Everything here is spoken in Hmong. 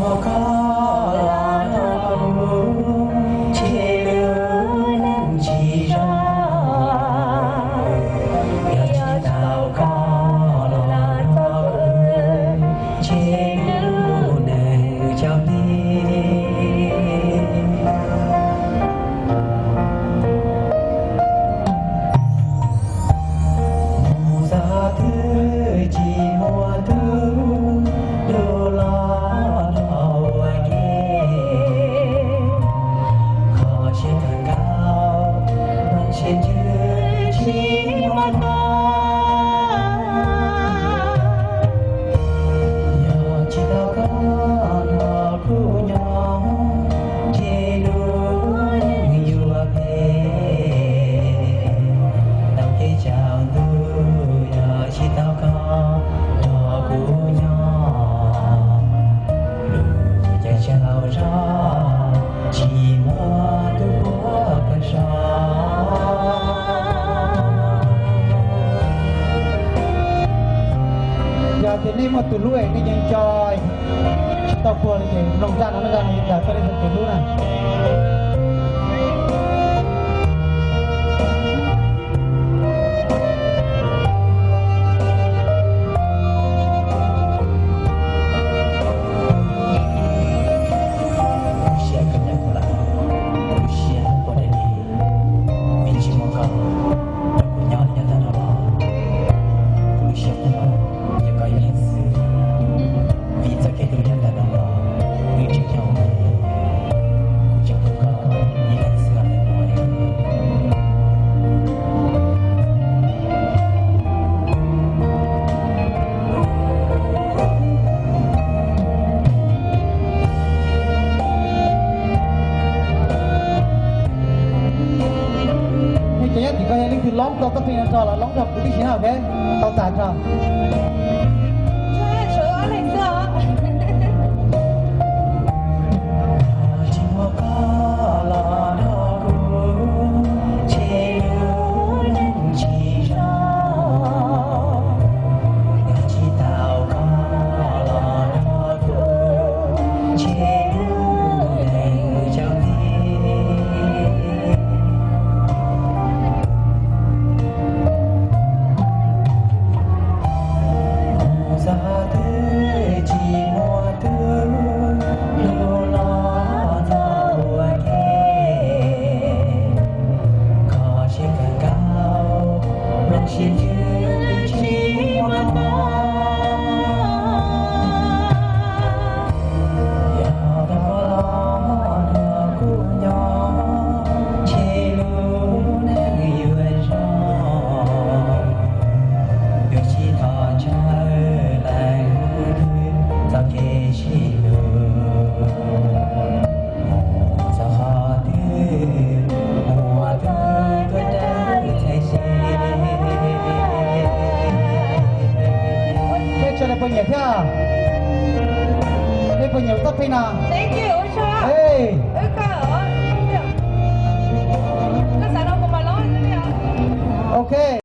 Koj los nrog kuv, ntshe lub neej tsis zoo. Yog tsis tau koj los nrog kuv, ntshe lub neej caum nti. Mus txog twg tsis muaj tus hlub los nrog ua ke. Kho siab kawg nkaus, zoo siab ntsws tsis muaj hnub. Yog tsis tau koj nrog kuv nyob, ntshe lub neej yuav phem. Tau kev tsaus ntuj yog tsis tau koj nrog kuv nyob, lub caij tsaug zog tsis muaj tus puav koj so. Yog tias nej muaj tus hlub es nej yeej nco tsis tau puag li ces mloog zaj no, zaj no yuav dag txog nej tus hlub na. Kuv siab kawg nyob kuv lawm, kuv siab ua dab tsi vim tsis muaj koj nrog kuv nyob li nyob tag no los. Kuv lub siab kub, ces koj ib leeg xwb, vim txoj kev hlub nyob tag no los, nws tseem nyob ua ke, kuv tseem hlub koj ib leeg xwb os. Nej cov nyob tim ko yog leej twg loob tau txoj pheej no tso los loob nrog kuv tib si na, ok? Tau tas tso. Tsis muaj koj los nrog kuv, ntshe lub neej tsis zoo. Yog tsis tau koj los nrog kuv, ntshe lub neej caum nti. Mus txog twg tsis muaj tus hlub los nrog ua ke. Kho siab kawg nkaus, mloog siab ntsws tsis muaj hnub. Yog tau koj los nrog kuv nyob, ntshe lub neej yuav zoo. Yuav tsis tos ntshaw leej twg txoj kev sib hlub. Mus txog qhov twg muaj tus tuaj rawm txhais tes. Peb tso nej puas nyiam thiab? Nej puas nyiam txoj pheej no? Ok.